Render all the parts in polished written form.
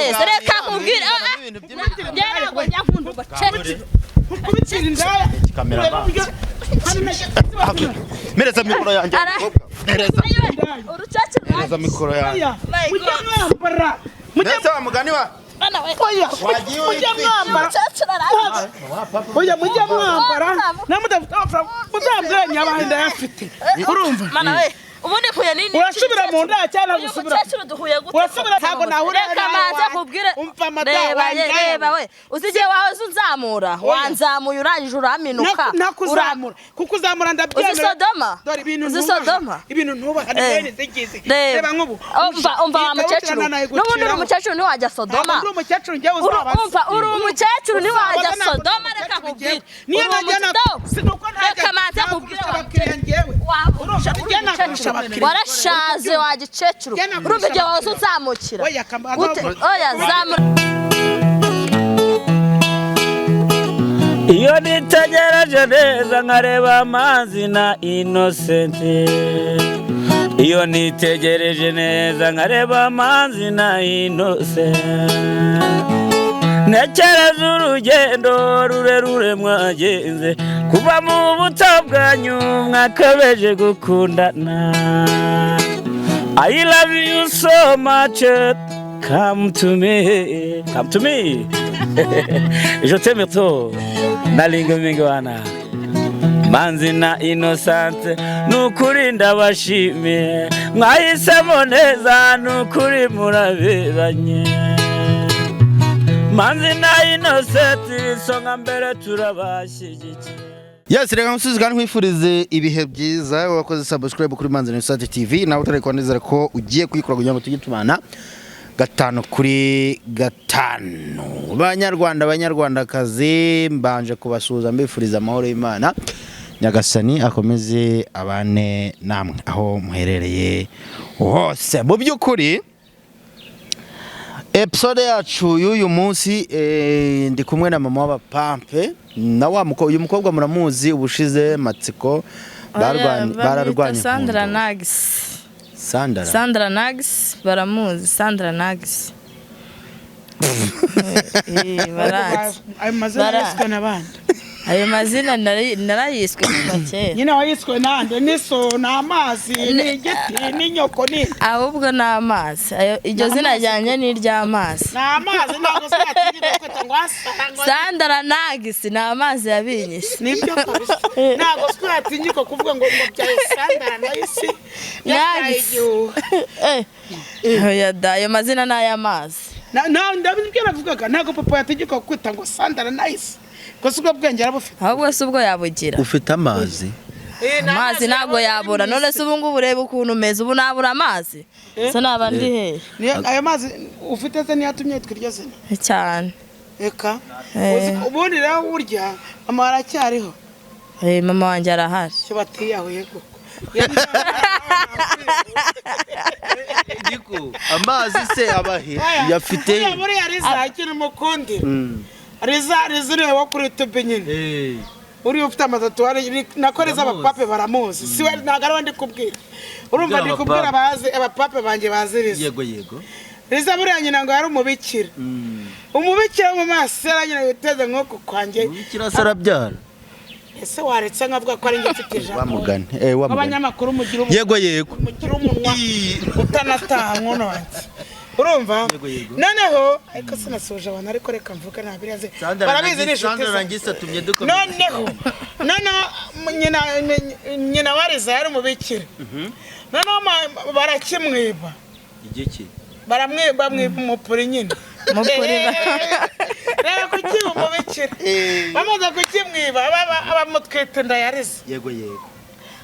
neza. Reka nkubwire. Njye ntabwo njya nkunda ubakecuru. Kubitira indaya. Cameraman. Mereza mikoro yanjye. Mereza. Urukecuru. Mereza mikoro yanjye. My Mujye God. mwambara, mujye Mbese wa mugani wa Bana we. Oya, Wagiye mujye witwikira. mwambara. Urukecuru araje. Oya, mujye mwambara namudafite amafaranga muzambwira nyabahe, ndayafite, urumva? Mana we, ubundi mpuye ni Urasubira mu ndaya cyangwa Uyu gusubira? mukecuru duhuye gute? Urasubira, ntabwo nahurira Reka nawe. manze nkubwire. Umva mada, Reba ye, wandaye. reba we, uzi igihe wahoze unzamura, wanzamuye urangije uraminuka. Nakuzamura kuko uzamura ndabyemera. Uzi Sodoma? Dore ibintu Uzi ntubaha. Sodoma? Ibintu ntubaha ni bene zigize. Reba. Reba nk'ubu. Umva, umva wa Iyi mukecuru, kabutura n'ubundi uri umukecuru, ntiwajya Sodoma. Ntabwo ndi umukecuru njyewe, uzabaza. Umva, uri umukecuru, ntiwajya Uzabaza, ntabwo ndi Sodoma. Reka umukecuru nkubwire. njyewe. Niyo Uri najya umukecuru. si nuko ntajya- Reka manze nkubwire nakurusha wa abakiriya njyewe. Urumva, Uri njye nakurusha umukecuru. abakiriya. Warashaje wa gikecuru. Njye nakurusha Urumva igihe wahoze abakiriya. unzamukira? Oya, kamba- Gute? Oya, zamura. Iyo nitegereje neza nkareba amazi na Inosenti, iyo nitegereje neza nkareba amazi na Inosenti, ntekereza urugendo rurerure mwagenze kuva mu buto bwanyu mwakabeje gukundana. I love you so much. Come to me, come to me. Je t'aime trop. Nalinga mingi wana Manzi na Innocent, nukuri ndabashimiye, mwahisemo neza, nukuri muraberanye. Manzi na Innocent, isonga mbere, turabashyigikiye. Yes, reka nsubize kandi nkwifurize ibihe byiza wakoze subscribe kuri Manzi Innocent TV. Nawe utari kwandizera ko ugiye kuyikora kugira ngo tujye tubana gatanu kuri gatanu. Banyarwanda, banyarwandakazi, mbanje kubasuhuza mbifuriza amahoro y'Imana. Nyagasani akomeze abane namwe aho muherereye hose. Mu by'ukuri episode yacu y'uyu munsi, ndi kumwe na mama w'abapampe na wa mukobwa. Uyu mukobwa muramuzi, ubushize matsiko bararwanye. Sandra Inkundo. Nags. Sandra. Sandra Nags, baramuzi Sandra Nags. Barazi. Ayo mazina yiswe n'abandi. Ayo mazina narayiswe kuva kera. Nyine wayiswe nande? Ni so, ni amazi, ni igiti, ni nyoko, ni Ahubwo ni amazi. Iryo zina ryanjye ni iry'amazi. Ni amazi, ntabwo se yatinyira kwita ngo asa ngo Sandra Nags ni amazi yabinyise. Nibyo kabisa, ntabwo se yatinyuka kuvuga ngo byaye Sandra na isi yabyaye Nags. igihuha. Oya da, ayo mazina ni ay'amazi. Na ndabibyo navugaga, ntabwo papa yatinyuka kwita ngo Sandra na isi ko si ubwo bwenge arabufite. Ahubwo si ubwo yabugira. Ufite amazi. Amazi ntabwo yabura. None se ubu ngubu ureba ukuntu umeze, ubu nabura amazi se naba ndi hehe? Ayo mazi ufite se niyo atumye yitwa iryo zina? Cyane. Reka. Eh. Ubundi rero burya mama aracyariho? Mama wanjye arahari. Cyo batiyahuye koko. Amazi se abahe yafite? Buriya Riza ikintu mukundira, Riza uriya wo kuri YouTube nyine, uriya ufite amatatouage, nako Riza abapape baramuzi, si we, ntabwo ari we ndi kubwira, urumva? Ndi kubwira abazi abapape banjye bazi Riza. Yego. Riza buriya nyina ngo yari umubikira, umubikira mu maso yari nyina witeze nk'uku kwanjye. Umubikira se arabyara? Ese waretse nkavuga ko ari njye mfite ijambo? Wa mugani, wa mugani. Abanyamakuru mugira Yego. mugira umunwa utanataha nkono wanjye, urumva? Yego. Noneho ariko sinasuje abantu, ariko reka mvuge, ntabirize, barabizi, ni inshuti zanjye. Atumye dukomeza. Noneho nyina wa Riza yari umubikira, noneho barakimwiba. Igihe ki? Baramwiba, bamwiba umupuri nyine. Umupuri. Rero kukiba umubikira, bamaze kukimwiba bamutwita inda ya Riza. Yego.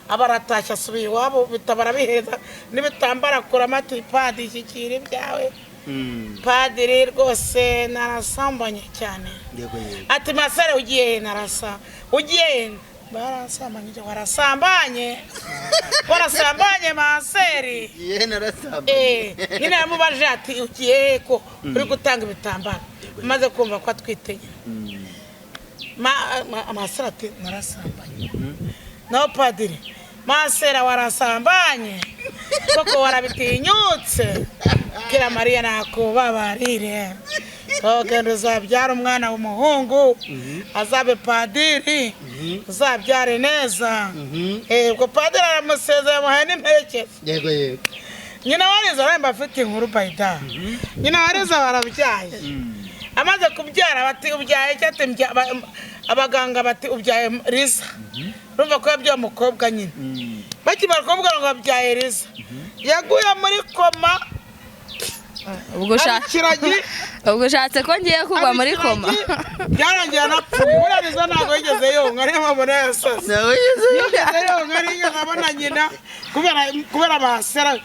Aba aratashye, asubiye iwabo, barabihereza n'ibitambaro, akuramo ati: "Padi, shyikira ibyawe." "Padiri, rwose narasambanye cyane." Yego. Ati: "Masere, ugiye he?" "Narasa." "Ugiye he?" "Barasambanye." "Warasambanye? Warasambanye, maseri?" Ye, narasambanye. Nyine yamubajije ati: "Ugiye he ko uri gutanga ibitambaro?" Maze kumva ko atwite nyine, masera ati: "Narasambanye." Naho padiri: "Masera, warasambanye?" Koko warabitinyutse. Bikira Mariya nakubabarire. Togenda uzabyara umwana w'umuhungu, azabe padiri, uzabyare neza. Ubwo padiri aramusezeye, amuhaye n'imperekeza. Yego yego. Nyina wa Liza aremba afite inkuru bayida. Nyina wa Liza barabyaye. Amaze kubyara bati ubyaye icyo ati abaganga bati ubyaye Liza. Urumva ko yabyaye umukobwa nyine. Bakimara kumubwira ngo abyaye Liza, yaguye muri koma. Ubwo ushatse ko ngiye kugwa muri koma. Byarangiye anapfuye. Buriya Liza ntabwo yigeze yonka, niyo mpamvu nayo yasase. Yigeze yonka, ntiyigeze abona nyina kubera basera.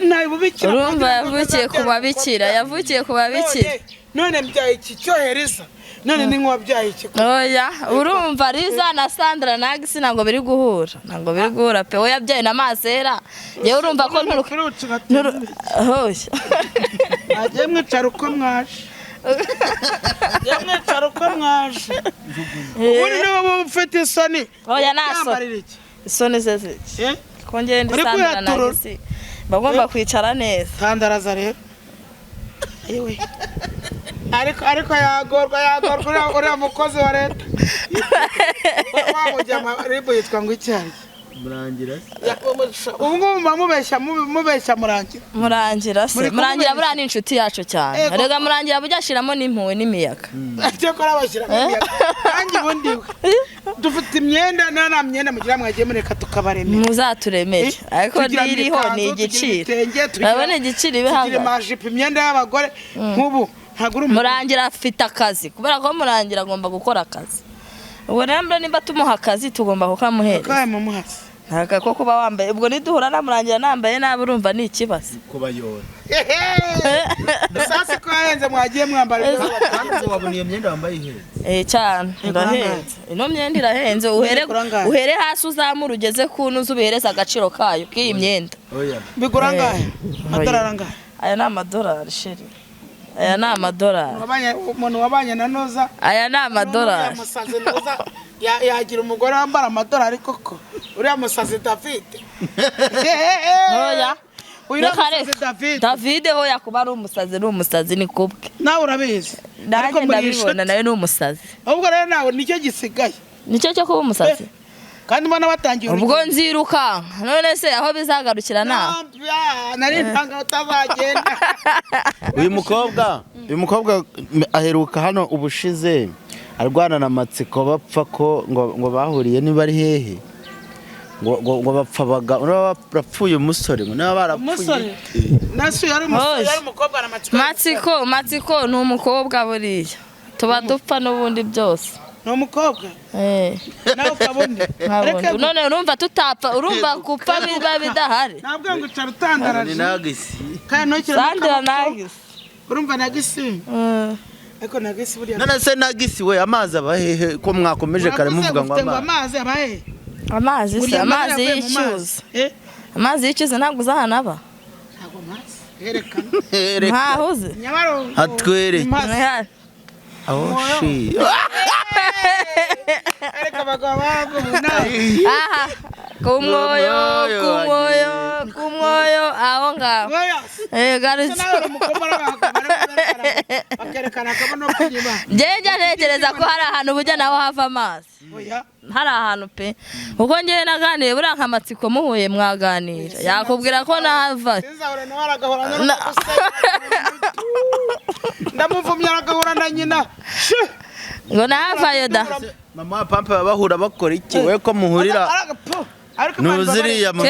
Ntabubikira. Urumva yavukiye ku babikira, yavukiye ku babikira. None mbyaye iki cyohereza. None ni nk'uwabyaye iki? Oya, urumva Liza na Sandra na Agisi ntabwo biri guhura. Ntabwo biri guhura pe. We yabyaye na Masera. Yewe urumva ko nturuka. Agiye mwicara uko mwaje. Agiye mwicara uko mwaje. Ubundi niba mufite isoni. Oya naso. Isoni ze ziki. Kongera ndi Sandra na Agisi. Bagomba kwicara neza. Tandaraza rero. Ewe. Ariko yagorwa uriya mukozi wa leta. Wamujya ribu yitwa ngo icyayi. Murangira. Ubu ngubu mubeshya mubeshya Murangira. Murangira se. Murangira buriya ni inshuti yacu cyane. Rega Murangira bujya ashiramo n'impuhwe n'imiyaga. Cyakora bashyiramo imiyaga. Kandi ubundi dufite imyenda nta myenda mugira mwagiye mureka tukabaremera. Muzaturemere. Ariko iriho ni igiciro. Urabona igiciro ibihagaze. Tugira amajipo, imyenda y'abagore nk'ubu. Murangira afite akazi kubera ko Murangira agomba gukora akazi. Ubwo rero nimba tumuha akazi tugomba kukamuhereza. Ntabwo ko kuba wambaye ubwo niduhura na Murangira nambaye nabi urumva ni ikibazo. Kubayora. Sasa ko yahenze mwagiye mwambara ibyo. Wabona iyo myenda wambaye ihenze. Cyane irahenze. Ino myenda irahenze uhere hasi uzamura ugeze ku nzu ubihereza agaciro kayo k'iyi myenda. Oya. Bigura angahe? Amadolari angahe? Aya ni amadolari sheri. Aya ni amadolari. Umuntu wabanye na Noza. Aya ni amadolari. Yagira umugore wambara amadolari koko. Uriya musazi David. Oya. David hoya kuba ari umusazi, ni umusazi ni kubwe. Nawe urabizi. Ariko ndabibona nawe ni umusazi. Ahubwo rero nawe nicyo gisigaye. Nicyo cyo kuba umusazi. Kandi mbona batangiye ubwo nziruka none se aho bizagarukira na nari ntanga utazagenda. Uyu mukobwa aheruka hano ubushize arwana na Matsiko bapfa ko ngo bahuriye niba ari hehe ngo bapfa baga barapfuye umusore ngo niba barapfuye nasu yari umusore umukobwa na Matsiko. Matsiko ni umukobwa buriya tuba dupfa n'ubundi byose. Ni umukobwa? Nawe ukabone. None urumva tutapfa, urumva gupfa biba bidahari. Ntabwo ngo ucara utandaraje. Ni Nagisi. Kandi ntukire Sandra Nagisi. Urumva Nagisi? Ariko Nagisi buriya. None se Nagisi we amazi aba hehe ko mwakomeje kare muvuga ngo amazi aba hehe? Amazi se amazi y'icyuzi. Amazi y'icyuzi ntabwo uzahana aba. Ntabwo amazi. Herekana. Ntahuze. Hatwereke. Aho shi. Ariko abagabo bagubuna. Aha. Kumwoyo, kumwoyo, kumwoyo aho ngaho. Garutse. Bakerekana akabono k'inyuma. Njye ntekereza ko hari ahantu bujya naho hava amazi. Hari ahantu pe. Kuko njye naganiye buriya nka Matsiko muhuye mwaganira. Yakubwira ko nahava. Ndamuvumye aragahura na nyina. Ngo nahavayo da. Mama pampa bahura bakora iki we ko muhurira? Nuziriya mu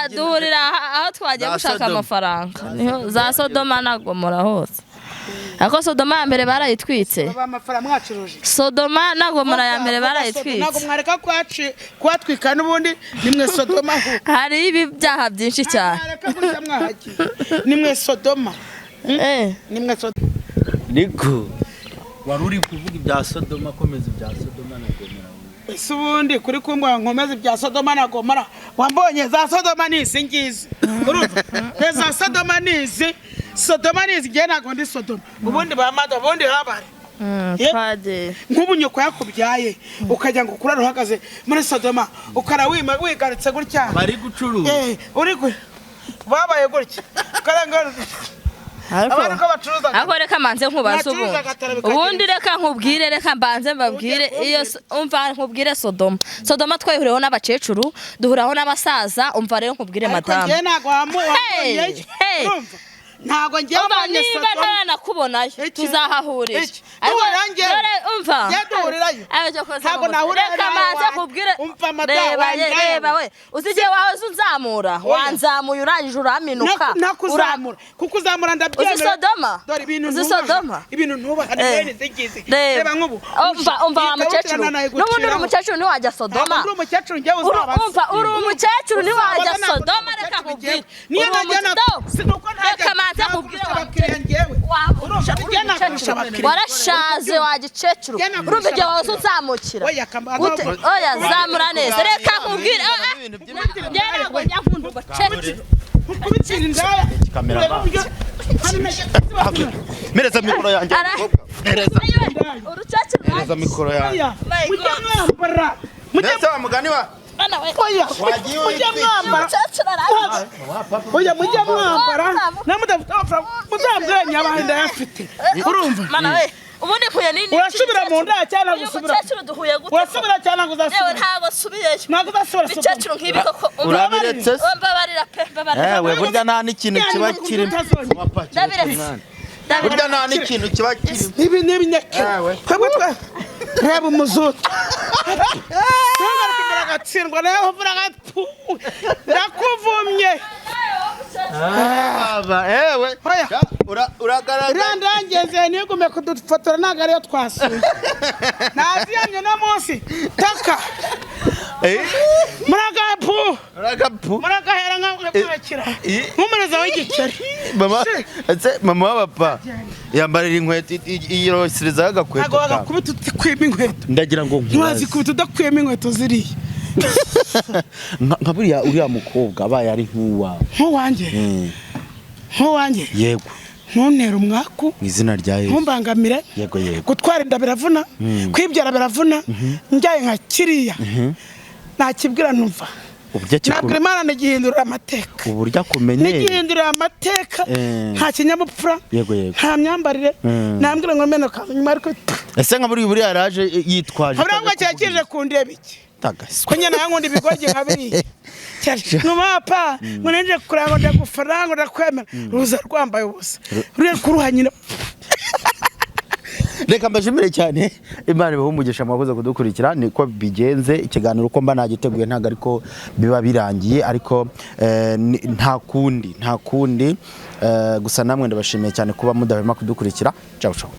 duhurira aho twagiye gushaka amafaranga. Niho za Sodoma na Gomora hose. Ako Sodoma ya mbere barayitwitse. Sodoma na Gomora ya mbere barayitwitse. Ntabwo mwareka kwatwika n'ubundi nimwe Sodoma ho. Hari ibi byaha byinshi cyane. Nimwe Sodoma. Nimwe Sodoma. Niko wari uri kuvuga ibya Sodoma, komeza ibya Sodoma na Gomora. Ese ubundi kuri kumbwa nkomeza ibya Sodoma na Gomora, wambonye za Sodoma n'izi ngizi. Urumva? Za Sodoma n'izi, Sodoma n'izi ngiye ntabwo ndi Sodoma. Ubundi ba mada, ubundi habare. Twagiye. Nk'ubu nyoko yakubyaye ukajya ngo kurara uhagaze muri Sodoma, ukara wima wigaritse gutya. Bari gucuruza. Uri Babaye gutya. Karangara. Ariko Abandi ko bacuruza ariko reka manze nkubaze Nacuruza ubundi. agatara bikagenda. Ubundi reka nkubwire, reka mbanze mbabwire iyo umva nkubwire Sodoma. Sodoma twahuriyeho n'abakecuru, duhuraho n'abasaza, umva rero nkubwire Ariko madamu. njyewe ntabwo Hey, wamubonyeyo. hey. Urumva? Ntabwo njyewe Umva wabonye niba Sodoma. ntaranakubonayo Iki? tuzahahurira. Iki? Ariko Duhurira njyewe. dore umva. Njyewe duhurirayo. Ayo cyo koza Ntabwo mu mutwe. nahurira Reka nawe manze wanjye. nkubwire. Umva madamu, Reba ye, wanjye. reba we. Uzi igihe wahoze unzamura. Wanzamuye urangije uraminuka. Nakuzamura. Kukuzamura ndabyemera. Uzi Sodoma? Dore ibintu Uzi ntubaha. Sodoma? Ibintu ntubaha ni Eh. bene zigize. Reba. Reba nk'ubu. Umva, umva wa Iyi kabutura mukecuru. nanayiguciraho. N'ubundi uri umukecuru ntiwajya Sodoma. Ntabwo ndi umukecuru njyewe uzabaza. Umva, uri umukecuru ntiwajya Uzabaza ntabwo ndi Sodoma, reka umukecuru nkubwire. njyewe. Niyo Uri najya umukecuru. si nuko ntajya- Reka manze nakurusha nkubwire wa abakiriya njyewe. Urumva, Uri njye nakurusha umukecuru. abakiriya. Warashaje wa gikecuru. Njye nakurusha Urumva igihe wahoze abakiriya. unzamukira. Oya, kamba- Gute? Oya, zamura neza. Reka nkubwire. Ibintu Njye ntabwo njya nkunda abakecuru. Nkubitira indaya. Cameraman. Ureba uburyo- Hano najya- Mereza mikoro yanjye. Mereza. Urukecuru. Mereza mikoro yanjye. Oya, My mujye God. mwambara. Mujye Ndetse wa mugani wa Bana we. oya, Wagiye mujye witwikira. mwambara. Umukecuru arangije. Oya, mujye mwambara. Oh, Namwe mudafite amafaranga, muzambwire nyabahe ndayafite. Urumva? Mana we. Ubundi mpuye n'ini. Urasubira mu nda cyangwa Uyu gusubira? mukecuru duhuye gute? Urasubira cyangwa Yewe uzasubira? ntabwo nsubiyeyo. Ntabwo uzasubira Sodoma. Bikecuru nk'ibi koko. Urabiretse se? Mbabarira pe, mbabarira. Ewe burya nta n'ikintu kiba kirimo. Ndabiretse. Burya nta n'ikintu kiba kirimo. Ibi ni ibinyakiro. Twebwe reba umuzutu. Ntugaruke agatsindwa nawe uvuga ati ndakuvumye. Aba ewe. Oya. Uragaragara. Iriya ndangeze ntigume kudufotora ntabwo ariyo twasuye. Naziyamye no munsi. Taka. Eh, Muragapu. Uragapu. Muragahera nkakurekera. Nk'umurizo w'igikeri. Mama, ese mama w'abapa yambarira inkweto yiroserezaho agakweto Ntabwo kawe. bagakubita utikuyemo inkweto. Ndagira ngo nkubaze. Ntiwazikubita udakuyemo inkweto ziriya. Nka buriya uriya mukobwa abaye ari nk'uwawe. Nk'uwanjye. Nk'uwanjye. Yego. Ntuntere umwaku. Mu izina rya Yesu. Ntumbangamire. Yego yego. Gutwara inda biravuna, kwibyara biravuna, njyaye nka kiriya nakibwira numva Uburyo nabwira Imana nigihindurira amateka, uburyo akumenyeye. nigihindurira amateka. Nta kinyabupfura, Yego, yego. nta myambarire. Nambwira ngo mene kaza nyuma, ariko Ese nka buriya buriya yaraje yitwaje. habura ngo cyakije kundeba iki Tagaswe. ko nyine yankunda ibigogi nka biriya numapa ngo ninje kureba ngo ndagufana ngo ndakwemera, ruza rwambaye ubusa ruriya kuruha nyina. Reka mbashimire cyane, Imana ibahe umugisha mwakoze kudukurikira. Niko bigenze ikiganiro uko mba nagiteguye ntabwo ariko biba birangiye, ariko nta kundi, nta kundi. Gusa namwe ndabashimiye cyane kuba mudahwema kudukurikira. Ciao ciao.